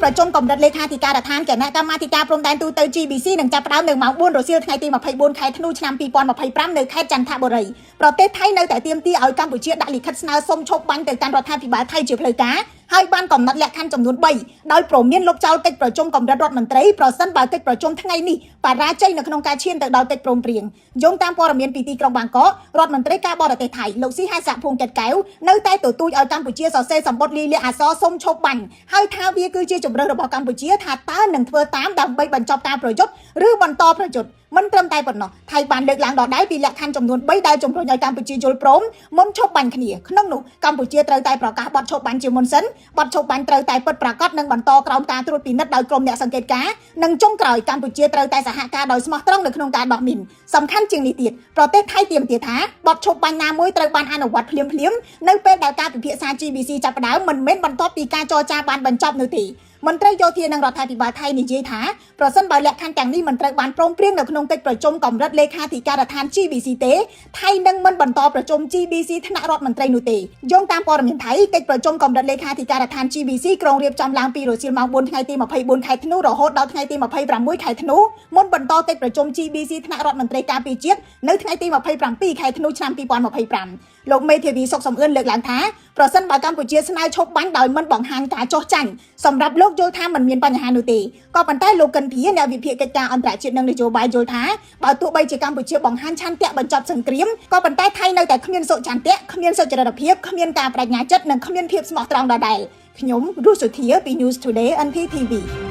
ប្រជុំកម្រិតលេខាធិការដ្ឋានគណៈកម្មាធិការព្រំដែនទូទៅ GBC នឹងចាប់ផ្ដើមនៅម៉ោង4រសៀលថ្ងៃទី24ខែធ្នូឆ្នាំ2025នៅខេត្តចន្ទបុរីប្រទេសថៃនៅតែទាមទារឲ្យកម្ពុជាដាក់លិខិតស្នើសុំឈប់បាញ់ទៅកាន់រដ្ឋាភិបាលថៃជាផ្លូវការហើយបានកំណត់លក្ខខណ្ឌចំនួន3ដោយព្រមានលុបចោលកិច្ចប្រជុំកម្រិតរដ្ឋមន្ត្រីប្រសិនបើកិច្ចប្រជុំថ្ងៃនេះបរាជ័យនៅក្នុងការឈានទៅដល់កិច្ចព្រមព្រៀងយោងតាមព័ត៌មានពីទីក្រុងបាងកករដ្ឋមន្ត្រីការបរទេសថៃលោកស៊ីហាសាក់ភួងកេតកែវនៅតែទទូចឲ្យកម្ពុជាសរសេរសម្បត្តិលីលាអក្សរសុំឈប់បាញ់ហើយថាវាគឺជាជម្រើសរបស់កម្ពុជាថាតើនឹងធ្វើតាមដើម្បីបញ្ចប់ការប្រយុទ្ធឬបន្តប្រយុទ្ធមិនត្រឹមតែប៉ុណ្ណោះថៃបានលើកឡើងដដែលពីលក្ខខណ្ឌចំនួន3ដែលជំរុញឲ្យកម្ពុជាយល់ព្រមមុនឈប់បាញ់គ្នាក្នុងនោះកម្ពុជាត្រូវតែប្រកាសបទឈប់បាញ់ជាមុនសិនបទឈប់បាញ់ត្រូវតែពិតប្រាកដនិងបន្តក្រោមការត្រួតពិនិត្យដោយក្រុមអ្នកសង្កេតការណ៍និងចុងក្រោយកម្ពុជាត្រូវតែសហការដោយស្មោះត្រង់នៅក្នុងការដោះមីនសំខាន់ជាងនេះទៀតប្រទេសថៃទាមទារថាបទឈប់បាញ់ណាមួយត្រូវបានអនុវត្តភ្លាមៗនៅពេលដែលការពិភាក្សា GBC ចាប់ផ្ដើមមិនមែនបន្ទាប់ពីការចរចាបានបញ្ចប់នោះទេមន្ត្រីយោធានិងរដ្ឋាភិបាលថៃនិយាយថាប្រសិនបើលក្ខខណ្ឌទាំងនេះមិនត្រូវបានព្រមព្រៀងនៅក្នុងកិច្ចប្រជុំកម្រិតលេខាធិការដ្ឋាន GBC ទេថៃនឹងមិនបន្តប្រជុំ GBC ថ្នាក់រដ្ឋមន្ត្រីនោះទេយោងតាមព័ត៌មានថៃកិច្ចប្រជុំកម្រិតលេខាធិការដ្ឋាន GBC ក្រុងរៀបចំឡើងពីរសៀលម៉ោង4ថ្ងៃទី24ខែធ្នូរហូតដល់ថ្ងៃទី26ខែធ្នូមុនបន្តកិច្ចប្រជុំ GBC ថ្នាក់រដ្ឋមន្ត្រីការពារជាតិនៅថ្ងៃទី27ខែធ្នូឆ្នាំ2025លោកមេធាវីសុកសំអឿនលើកឡើងថាប្រសិនបើកម្ពុជាស្នើឈប់បាញ់ដោយមិនបង្ហាញការចោះចាញ់សម្រាប់លោកយល់ថាមិនមានបញ្ហានោះទេក៏ប៉ុន្តែលោកកិនភាអ្នកវិភាគកិច្ចការអន្តរជាតិនិងនយោបាយយល់ថាបើទោះបីជាកម្ពុជាបង្ហាញឆន្ទៈបញ្ចប់សង្គ្រាមក៏ប៉ុន្តែថៃនៅតែគ្មានសុឆន្ទៈគ្មានសុចរិតភាពគ្មានការបដិញ្ញាចិត្តនិងគ្មានភាពស្មោះត្រង់ដដែលខ្ញុំរស់សុធាពី News Today NTTV។